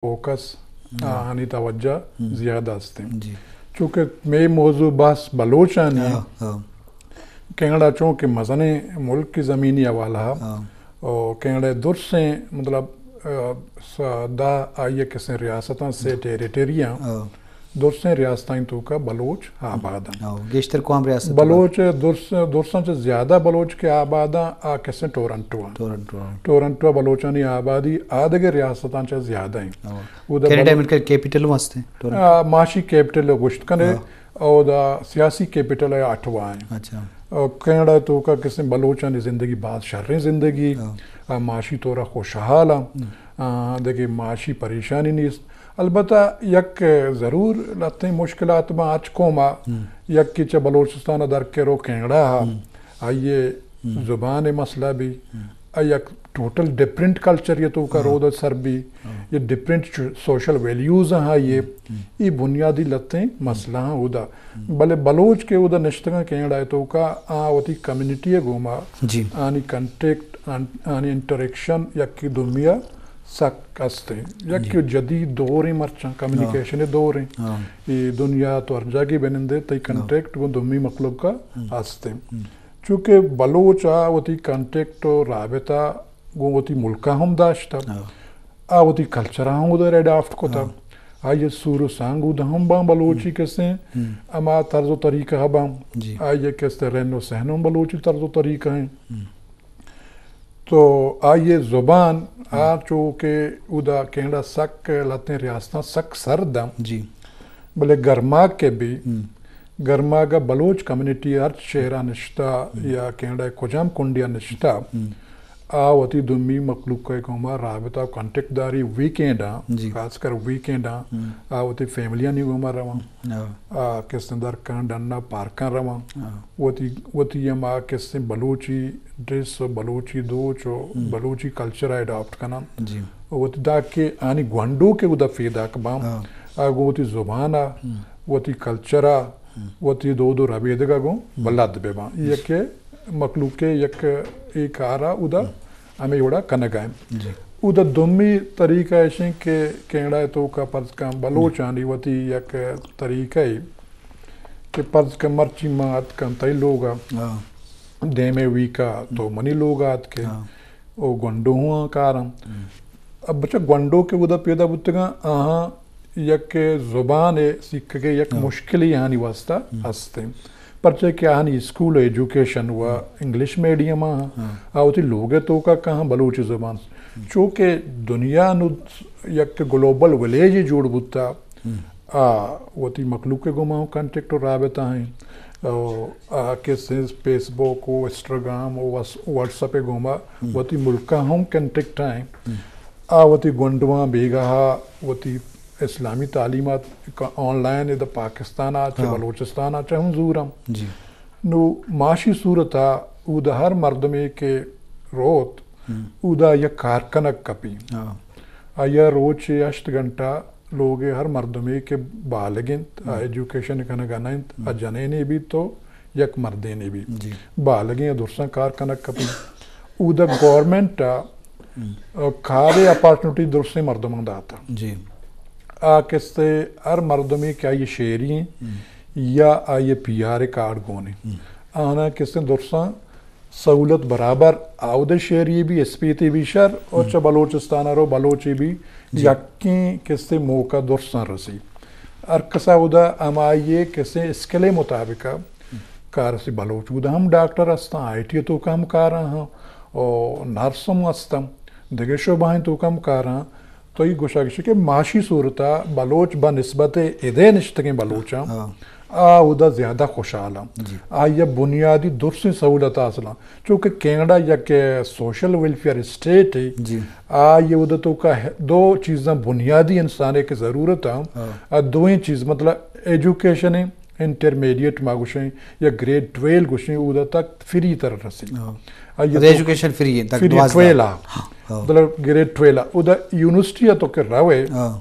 فوکس، آہانی توجہ زیادہ است انت۔ جی۔ چونکہ مئے موضوع بحث بلوچانی انت۔ ہاں، ہاں۔ کینیڈا چونکہ مزنیں ملک زمینی حوالہ ءَ، ہاں۔ اور کینیڈا درسیں مطلب، آ، س-، دہ آئی ءِ کسیں ریاستاں سے ٹیریٹری آں۔ ہاں۔ درسیں ریاستانی توکا بلوچ آباد انت۔ ہاں، گیشتر کجام ریاست؟ بلوچ درس-، درساں چہ زیادہ بلوچ کہ آباد انت، آ کسیں ٹورنٹو انت۔ ٹورنٹو انت۔ ٹورنٹو ءَ بلوچانی آبادی آ دگہ ریاستاں چہ زیادہ انت۔ ہاں۔ اودا کینیڈا بلو-، ءِ ملک کیپٹل ہم است انت، ٹورنٹو۔ آ، معاشی کیپٹل ءَ گوشت کن ئے، ہاں۔ اودا سیاسی کیپٹل ءَ اٹوا انت۔ اچھا۔ اور کینیڈا ءِ توکا کسیں بلوچانی زندگی باز شریں زندگی، ہاں۔ آ، معاشی طور ءَ خوشحال انت۔ ہم۔ آ، دگہ معاشی پریشانی نیست۔ البتہ یک ضرور لہتیں مشکلات باں، ہرچ قوم ءَ ہم۔ یکے چہ بلوچستان ءَ در کے رو کینیڈا ءَ، ہم۔ آئی ءِ ہم۔ زبان ءِ مسئلہ بی، ہم۔ آ یک ٹوٹل ڈفرنٹ کلچر ءِ توکا، ہاں۔ رود ءَ سر بی، ہاں۔ یا ڈفرنٹ سوشل ویلیوز آں آئی ءِ، ہم۔ اے بنیادی لہتیں مسئلہ آں اودا۔ ہم۔ بلے بلوچ کہ اودا نشتگ انت کینیڈا ءِ توکا، آ وتی کمیونٹی ءِ گوما، جی۔ آنی کنٹیکٹ، آن-، آنی انٹریکشن یکے دومی ءَ سک است انت۔ یکے جی۔ جدید دور انت مرچاں، کمیونیکیشن ءِ دور انت۔ ہاں۔ اے دنیا ءَ تو ہر جاگہ بنندے، تئی ہاں۔ کنٹیکٹ گوں دومی مخلوق ءَ ہم۔ است انت۔ ہم۔ چونکہ بلوچ ءَ وتی کنٹیکٹ و رابطہ گوں وتی ملک ءَ ہم داشتہ۔ ہاں۔ آ وتی کلچر ءَ ہم اودا اڈاپٹ کتہ۔ ہاں۔ آئی ءِ سور و سانگ اودا ہم باں بلوچی ہم۔ کسیں ہم۔ ہما طرز و طریقہ باں۔ جی۔ آئی ءِ کسیں رہن و سہن ہم بلوچی طرز و طریقہ انت۔ ہم۔ تو آئی ءِ زبان، ہم۔ آ چو کہ اودا کینیڈا سک لہتیں ریاستاں سک سرد انت۔ جی۔ بلے گرماگ کہ بی، ہم۔ گرماگ ءَ بلوچ کمیونٹی ہرچ شہر ءَ نشتہ ہم۔ یا کینیڈا ءِ کجام کنڈے ءَ نشتہ، ہم۔ آ وتی دومی مخلوق ءِ گوما رابطہ و کنٹیکٹ داری ویکینڈاں، جی۔ خاص کر ویکینڈاں، ہم۔ آ وتی فیملیانی گوما رواں۔ ہاں۔ آ کسیں در کن ڈن ءَ پارکاں رواں۔ ہاں۔ وتی، وتی ہما کسیں بلوچی ڈریس و بلوچی دوچ و ہم۔ بلوچی کلچر ءَ اڈاپٹ کناں۔ جی۔ و وتی داں کہ آنی گونڈو کہ اودا پیداک باں، ہاں۔ آ گوں وتی زبان ءَ، ہم۔ وتی کلچر ءَ، ہم۔ وتی دود و ربیدگ ءَ گوں ہم۔ بلد بہ باں۔ اے یک مخلوق ءِ یک اے کار ءَ اودا ہم۔ ہمے وڑا کنگ ءَ انت۔ جی۔ اودا دومی طریقہ ایش انت کہ کینیڈا ءِ توکا پرز کن بلوچانی وتی یک طریقہ ءِ کہ پرز کن مرچی ما اتکاں تئی لوگ ءَ، ہاں۔ دیمے ویک ءَ تو ہم۔ منی لوگ ءَ اتکے، ہاں۔ او گونڈو ہوں کاراں۔ ہم۔ اب بچہ گونڈو کہ اودا پیدا بوتگاں، آہاں یک زبان ءِ سیکھگ ءِ یک ہاں۔ مشکلی آنی واسطہ ہم۔ است انت۔ پرچہ کہ آہانی اسکول و ایجوکیشن و ہم۔ انگلش میڈیم آں، ہاں۔ آ وتی لوگ ءِ توکا کاہاں بلوچی زبان۔ ہم۔ چونکہ دنیا نو یک گلوبل ولیج جوڑ بوتا، ہم۔ آ وتی مخلوق ءِ گوما ہم کنٹیکٹ و رابطہ ہیں۔ او آ کسیں فیس بک و انسٹاگرام و وس-، واٹس ایپ ءِ گوما ہم۔ وتی ملک ءَ ہم کنٹیکٹ ہیں۔ ہم۔ آ وتی گونڈواں بیگاہ ءَ وتی اسلامی تعلیمات ک-، آن لائن ادا پاکستان ءَ چہ ہاں۔ بلوچستان ءَ چہ ہم زوراں۔ جی۔ نو معاشی صورت ءَ اودا ہر مردمے کہ روت، ہم۔ اودا یک کار کنگ کپی۔ ہاں۔ آئی ءَ روچے ہشت گھنٹہ لوگ ءِ ہر مردمے کہ بالغ انت، ہم۔ آ ایجوکیشن کنگ ءَ نہ انت، آ ہم۔ جنینے بیت تو یک مردینے بیت۔ جی۔ بالغیں درساں کار کنگ کپی۔ اودا گورنمنٹ ءَ ہم۔ کار ءِ اپارچونیٹی درسیں مردماں داتا۔ جی۔ آ کسے ہر مردمے کہ آئی شہری ہیں ہم۔ یا آئی پی آر کارڈ گون ہیں۔ ہم۔ آنا کسے درساں سہولت برابر آودے شہری بھی، اسپیتی بھی شر، اور ہم۔ چہ بلوچستان ءَ رو بلوچی بھی جی۔ یکیں کسے موقع درساں رسی۔ ہر کسا اودا ہمائی کسے اسکل مطابق کار سی۔ بلوچ اودا ہم ڈاکٹر ہستاں، آئی ٹی تو کم کاراں ہاں، او نرس ہم ہستاں، دگہ شعبہ ہیں تو کم کاراں۔ تو یہ گوشا گشی کہ معاشی صورتا بلوچ بہ نسبت ادے نشتگیں بلوچاں ہاں۔ آ اودا زیادہ خوشحالاں۔ جی۔ آئی بنیادی درسیں سہولت حاصلاں۔ چونکہ کینیڈا یک سوشل ویلفیئر اسٹیٹ ہے۔ جی۔ آئی اودا تو کا دو چیزاں بنیادی انسان کے ضرورت ہیں۔ ہاں۔ آ دوئیں چیز مطلب ایجوکیشن ہے، انٹرمیڈیٹ ما گوشیں یا گریڈ ٹویلو گوشیں، اودا تک فری طرح رسی۔ ہاں۔ آئی ادا تو ایجوکیشن فری ہے، تک فری دوازدہ۔ ٹویلو آ۔ ہاں۔ مطلب گریڈ ٹویلو آ۔ اودا یونیورسٹی آ تو کہ روے۔ ہاں۔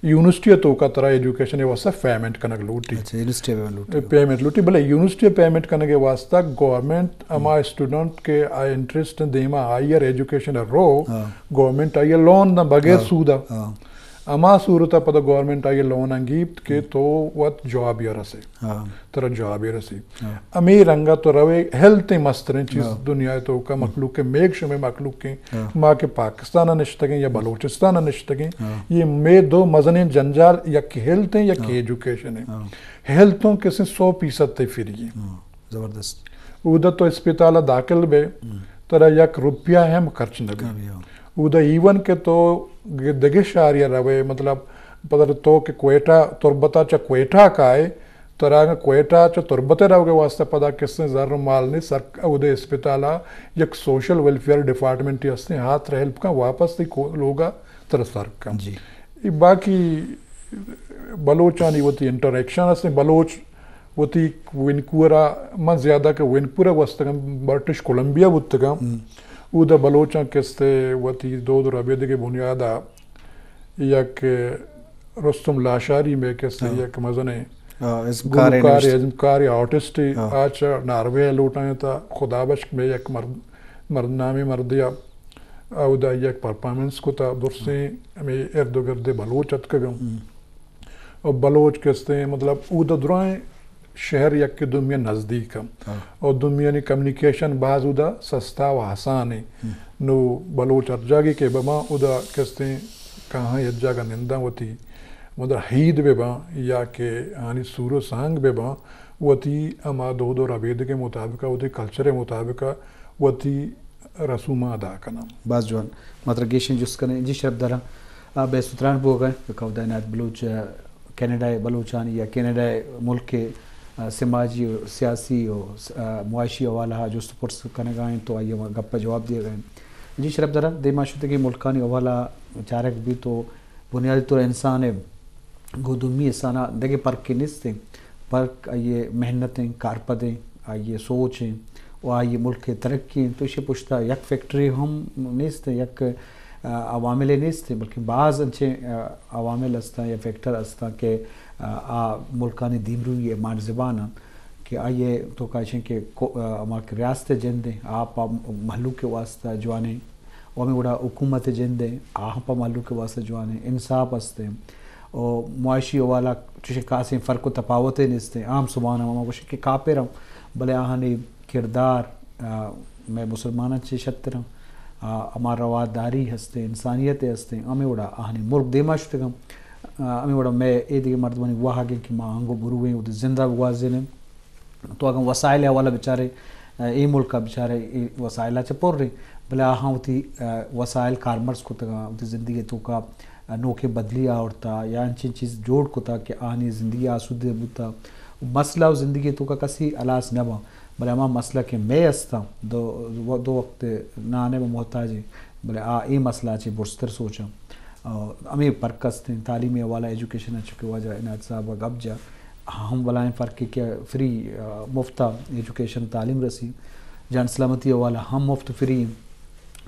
یونیورسٹی ءِ توکا ترا ایجوکیشن ءِ واسطہ پیمنٹ کنگ لوٹی۔ اچھا، یونیورسٹی ءَ پیمنٹ لوٹی۔ پیمنٹ لوٹی، بلے یونیورسٹی ءَ پیمنٹ کنگ ءِ واسطہ گورنمنٹ ہما اسٹوڈنٹ کہ آ انٹرسٹ دیما ہائیر ایجوکیشن ءَ رو، ہاں۔ گورنمنٹ آئی ءَ لون داں بغیر ہاں۔ سود ءَ۔ ہاں۔ ہما صورت ءَ پدا گورنمنٹ آئی ءَ لون ءَ گیپت کہ تو وت جاب ءَ رسے۔ ہاں۔ ترا جابے رسی۔ ہاں۔ ہمے رنگا تو روے، ہیلتھ ایں مستریں چیز ہاں۔ دنیا ءِ توکا ہم۔ مخلوق ءِ، میگ شمے مخلوق ایں، ہاں۔ ما کہ پاکستان ءَ نشتگیں یا بلوچستان ءَ نشتگیں، ہاں۔ یہ مے دو مزنیں جنجال، یک ہیلتھ ایں، یک ہاں۔ ایجوکیشن ایں۔ ہاں۔ ہیلتھ اوں کسے سو فیصد تے فری ایں۔ ہاں۔ زبردست۔ اودا تو اسپتال ءَ داخل بے، ہم۔ ترا یک روپیہ ہم خرچ نہ بی۔ نہ بی، ہاں۔ اودا ایون کہ تو دگہ شہری ءَ روے، مطلب، پدا تو کہ کوئٹہ، تربت ءَ چہ کوئٹہ کائے، ترا اگاں کوئٹہ چہ تربت ءَ روگ ءِ واسطہ پدا کسیں زر و مال نے سر، اودے اسپتال ءَ یک سوشل ویلفیئر ڈپارٹمنٹ ہستیں، ہاتر ہیلپ کن، واپس تئی کو-، لوگ ءَ ترا سر کن۔ جی۔ اے باقی بلوچانی وتی انٹریکشن ہستیں، بلوچ وتی ونکور ءَ، من زیادہ کہ ونکور ءَ گوستگاں، برٹش کولمبیا بوتگاں۔ ہم۔ اودا بلوچاں کستے وتی دود و ربیدگ ءِ بنیاد ءَ یک رستم لاشاری مئے کستے ہاں۔ یک مزنیں آ، ازمکار گلوکار، نوشت۔ ازمکار، آرٹسٹ، ہاں۔ آ چہ ناروے ءَ لوٹائیں تا خدا بشک مئے یک مرد، مرد نامی مردے ءَ اودا یک پرفارمنس کتا، درسیں ہمے ارد و گرد بلوچ اتکگاں۔ ہم۔ و بلوچ کستیں، مطلب، اودا درائیں شہر یک دومی نزدیک ہم۔ ہاں۔ و دومیانی کمیونیکیشن باز اودا سستا و آسان ہے۔ ہم۔ نو بلوچ ہر جاگے کہ بباں، اودا کستیں کہاں یک جاگہ ننداں وتی، مطلب، عید بباں یا کہ آنی سور و سانگ بباں، وتی ہما دود و ربیدگ مطابق، وتی کلچر مطابق وتی رسوماں ادا کناں۔ باز جوان۔ ما ترا گیشیں جست کنیں۔ جی شرپ داراں، آ، بے ستران بوگ ءَ کہ کہودا عنایت بلوچ، آ، کینیڈا ءِ بلوچانی یا کینیڈا ءِ ملک ءِ، آ، سماجی و سیاسی و س-، آ، معاشی حوالہ ءَ جست و پرس کنگ ءَ انت تو آئی ءَ گپ ءَ جواب دیگ ءَ انت۔ جی شرپ داراں، دیما شتگیں ملکانی حوالہ ءَ چارگ بیت تو بنیادی طور ءَ انسان ءِ گوں دومی انسان ءَ دگہ پرکے نیست انت۔ پرک آئی ءِ محنت انت، کارپد انت، آئی ءِ سوچ انت و آئی ءِ ملک ءِ ترقی انت۔ تو ایشی پشت ءَ یک فیکٹرے ہم نیست، یک، آ، عواملے نیست، بلکہ باز انچیں، آ، عوامل استاں یا فیکٹر استاں کہ، آ، آ ملکانی دیمروی ءِ مارزبان انت کہ آئی ءِ توکا ایش انت کہ کو-، آ، ہما کہ ریاست ءِ جند انت، آ پہ مہلوک ءِ واسطہ جوانیں و ہمے وڑا حکومت ءِ جند ءَ آ ہم پہ مھلوک ءِ واستہ جوان ایں، انصاف است ایں و معاشی حوالہ چوشیں خاصیں فرق و تپاوتے نیست ایں۔ عام زبان ءَ ما گوشیں کہ کاپر ایں، بلے آہانی کردار، آ، مئے مسلماناں چہ شتر ایں، آ، ہما رواداری ہست ایں، انسانیت ہست ایں، ہمے وڑا آہانی ملک دیما شتگ ایں۔ آ، ہمے وڑا مئے اے دگہ مردمانی واہگ ایں کہ ما انگو برویں، وتی زند ءَ بگوازینیں۔ تو اگاں وسائل ءِ حوالہ بچارے، اے ملک ءَ بچارے، اے وسائل ءَ چہ پر ایں، بلے آہاں وتی، آ، وسائل کارمرز کتگ اَنت، وتی زندگی ءِ توکا، آ، نوکیں بدلی آورتا یا انچیں چیز جوڑ کتا کہ آہانی زندگی آسودہ بوتا۔ مسئلہ و زندگی ءِ توکا کسی ہلاس نہ باں، بلے ہما مسئلہ کہ مئے استاں، دو، دو وقت نان ءِ ما محتاج ایں، بلے آ اے مسئلہ ءَ چہ برزتر سوچاں۔ آ، ہمے فرق است ایں۔ تعلیمی حوالہ، ایجوکیشن ءَ چونکہ واجہ عنایت صاحب ءَ گپ جا، ہم بلاہیں فرقے کہ فری، آ، مفت ءَ ایجوکیشن تعلیم رسی۔ جان سلامتی حوالہ ہم مفت فری ایں۔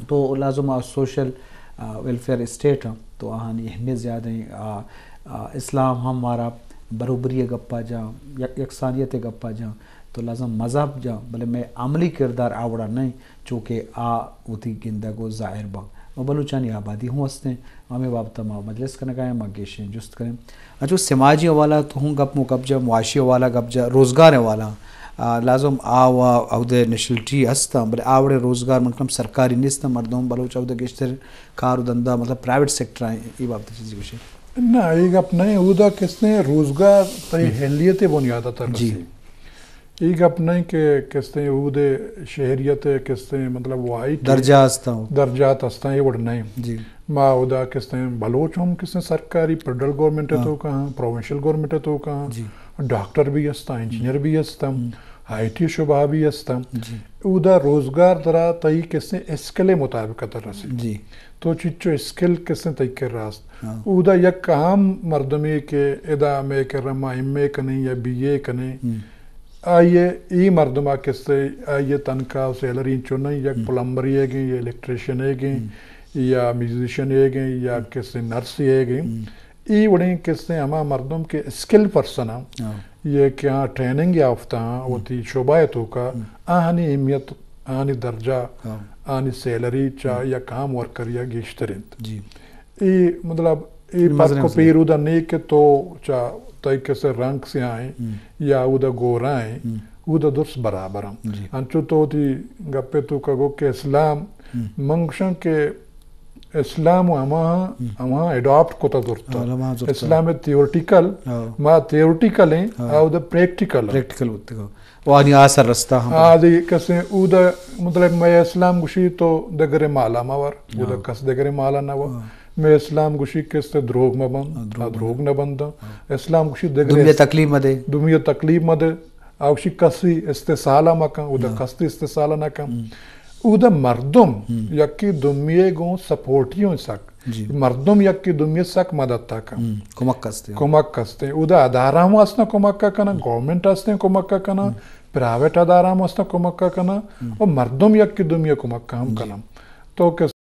تو لازم آ سوشل، آ، ویلفیئر اسٹیٹ ایں، تو آہانی اہمیت زیادہ ایں۔ آ، آ، اسلام ہم مارا بروبری ءِ گپ ءَ جاں، یک-، یکسانیت ءِ گپ ءَ جاں، تو لازم مذہب جاں، بلے مئے عملی کردار آ وڑا نہ ایں۔ چو کہ آ وتی گندگ و ظاہر باں۔ و بلوچانی آبادی ہوں است ایں، ہمے بابت ءَ ما مجلس کنگا ایں، ما گیشیں جست کنیں۔ اچو سماجی حوالہ تو ہوں گپ مو گپ جا، معاشی حوالہ گپ جا، روزگار حوالہ، آ، لازم آ و اودے نیشنلٹی ہستاں، بلے آ وڑیں روزگار من کم سرکاری نیستاں، مردم بلوچ اودے گیشتر کار و دندا مطلب پرائیویٹ سیکٹر ایں، اے بابت چیزی گوشے؟ نہ، اے گپ نہ ایں، اودا کسے روزگار تئی ہم۔ اہلیت بنیاد ءَ تر جی۔ رسی۔ اے گپ نہ ایں کہ کستیں اودے شہریت ءِ کستیں مطلب وائٹ درجہ استاں۔ درجات استاں، اے وڑ نہ ایں۔ جی۔ ما اودا کستیں بلوچ ہم کستیں سرکاری فیڈرل گورنمنٹ ءِ ہاں۔ توکا ہاں، پروونشل گورنمنٹ ءِ توکا ہاں، جی۔ ڈاکٹر بھی استاں، انجینئر بھی استاں، ہم۔ آئی ٹی شعبہ بھی استاں۔ جی۔ اودا روزگار ترا تئی کستیں اسکل ءِ مطابق تر رسی۔ جی۔ تو چچو اسکل کستیں تئی کرا است۔ ہاں۔ اودا یک اہم مردمے کہ ادا مئے کرا ما ایم اے کنیں یا بی اے کنیں، ہم۔ آئی ءِ، اے مردم ءَ کسے آئی ءِ تنخواہ و سیلری انچو نہ ایں، یک ہم۔ پلمبر ئیگیں یا الیکٹریشن ئیگیں ہم۔ یا میوزیشن ئیگیں یا ہم۔ کسے نرس ئیگیں۔ ہم۔ اے وڑیں کسے ہما مردم کہ اسکل پرسن ہاں، ہاں۔ یہ کہ آ ٹریننگ یافتہ ہاں، ہم۔ وتی شعبہ توکا، ہم۔ آہانی اہمیت، آہانی درجہ، ہاں۔ آہانی سیلری چا ہم۔ یا کام ورکر یا گیشتر انت۔ جی۔ اے مطلب اے اے مزنیں پرک و مسئلہ۔ پیر اودا نے کہ تو چا تئی کسے رنگ سیاہیں ہم۔ یا اودا گورا ہیں، ہم۔ اودا درست برابر ہم۔ جی۔ انچو تو وتی گپے توکا گو کہ اسلام، ہم۔ من گوشاں کہ اسلام و ہما، ہم۔ ہما اڈاپٹ کتا درتا۔ ہاں، ہما زرتا۔ اسلام تھیورٹیکل، ہاں۔ ما تھیورٹیکل ہیں، ہاں۔ اودا پریکٹیکل ہیں۔ پریکٹیکل ہوتے گو۔ و آنی آسر رستہ ہم۔ آ دی کسے اودا مطلب میں اسلام گوشی تو دگرے مالا مور، اودا ہاں۔ کس دگرے مالا نہ ور۔ ہاں۔ میں اسلام گوشی کس تے دروگ مہ بند، ہاں، دروگ آ دروگ نہ بنداں۔ ہاں۔ اسلام گوشی دگرے دنیا تکلیف مہ دے۔ دنیا تکلیف مہ دے۔ آ گوشی کسی استحصال مہ کن، اودا ہاں۔ کس تے استحصال نہ کن۔ ہم۔ اودا مردم ہم۔ یکی دومی گوں سپورٹی ہوں سک۔ جی۔ مردم یکی دومی سک مدد تا کن۔ ہم۔ کمک کستے۔ کمک کستے۔ اودا ادارہ ہم ہستن کمک کنن، ہم۔ گورنمنٹ ہستن کمک کنن، ہم۔ پرائیویٹ ادارہ ہم ہستن کمک کنن، ہم۔ و مردم یکی دومی کمک ہم جی۔ کنن۔ تو کہ